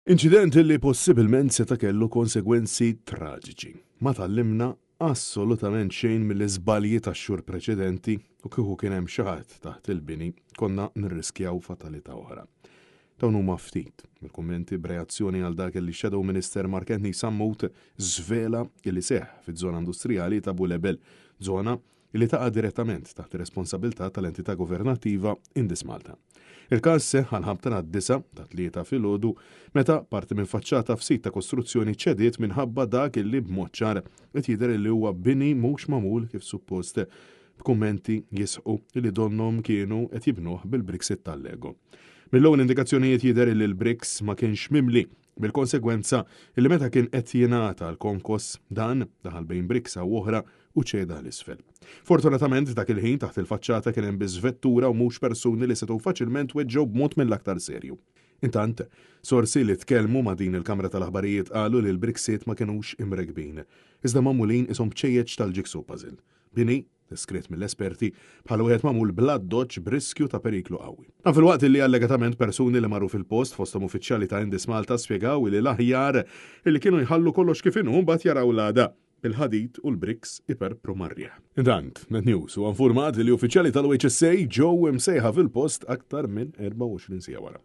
Inċident li possibilment seta' kellu konsegwenzi traġiċi. Ma tgħallimna assolutament xejn mill-iżbalji tax-xhur preċedenti u kieku kien hemm xi ħadd taħt il-bini konna nirriskjaw fatalità oħra. Dawn huma ftit mill-kummenti b'reazzjoni għal dak li Shadow Minister Mark Anthony Sammut żvela li seħħ fiż-żona industrijali ta' Bulebel, żona li taqa' direttament taħt ir-responsabilità tal-entità governattiva Indis Malta. Il-każ seħħ għall-ħabta tad-disgħa tat-Tlieta filgħodu meta parti minn faċċata f'sit ta' kostruzzjoni ċediet minħabba dak illi b'mod ċar qed jidher illi huwa bini mhux magħmul kif suppost b'kummenti jisħqu illi donnhom kienu qed jibnuh bil-briksit tal-Lego. Mill-ewwel indikazzjonijiet jidher illi l-briks ma kienx mimli bil-konsegwenza li meta kien qed jingħata l-konkos dan daħal bejn briksa u oħra u ċeda 'l isfel. Fortunatament dak il-ħin taħt il-faċċata kien hemm biss vettura u mhux persuni li setgħu faċilment weġġgħu b'mod mill-aktar serju. Intant, sorsi li tkellmu ma' din il-kamra tal-aħbarijiet qalu li l-briksiet ma kinux imrekkbin, iżda magħmulin qishom bċejjeċ tal-jigsaw puzzle. Bini deskritt mill-esperti bħala wieħed magħmul bl-addoċċ b'riskju ta' periklu qawwi. Dan filwaqt li allegatament persuni li marru fil-post fosthom uffiċjali ta' Indis Malta spjegaw li l-aħjar li kienu jħallu kollox kif inhu mbagħad jaraw l-għada bil-ħadid u l-bricks iperpru mar-riħ. Intant, Net News huwa infurmat li uffiċjali tal-OHSA ġew imsejħa fil-post aktar minn 24 siegħa wara.